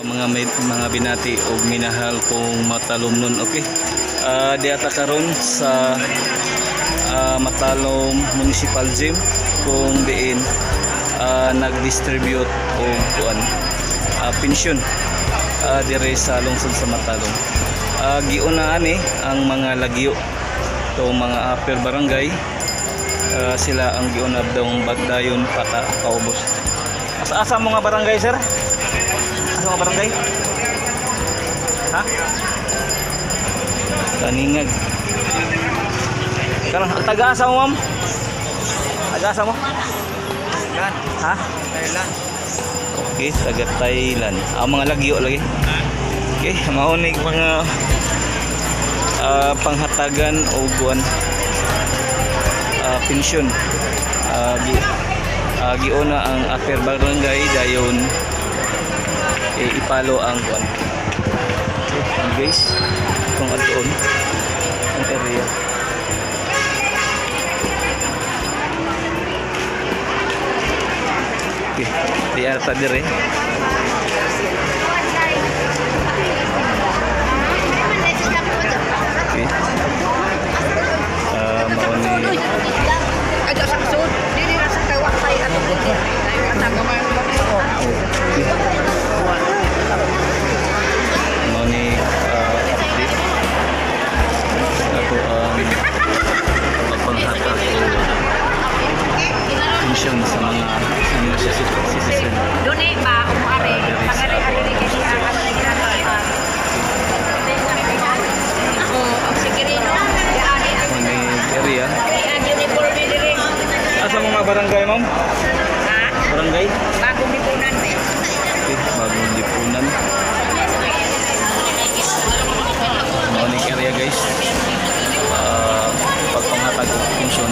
Mga may, mga binati og minahal kong matalomnon, okay. Diha ta karon sa Matalom Municipal Gym kung diin nag-distribute og kuan, pensyon dire sa lungsod sa Matalom. Giuna ani ang mga lagyo to, mga upper barangay, sila ang giuna daw bagdayon pata paubos. Asa asa mo nga barangay, sir? Asa nga barangay? Ha? Kaningag. Karon ang taga-asa mo, ma'am? Taga-asa mo? Thailand. Ha? Thailand. Okay, taga Thailand. Ang mga lagyo lagi. Okay, mao ni mga panghatagan o buwan pensyon. Giuna ang upper barangay, dayon eh, ipalo ang buwan. Okay, guys, kung atuon ang area. Okay, di ata dire. Okay. Mao ni Aga sa kasud, dili ra sa kawak kay atong dili. Okay. Mao ni update ato ang pagpanghatag o pensyon sa mga senior citizen. Duni ba umuari, pagari-ari kay siya ang ginagawa. Oh, sige rin no. Yaani ang Mao ni area. ang uniforme diri. Asa mga barangay, ma'am? Ha? Barangay? Bagong lipunan. Okay, Bagong Lipunan. Mao ni area, guys. Pagpanghatag og pensyon.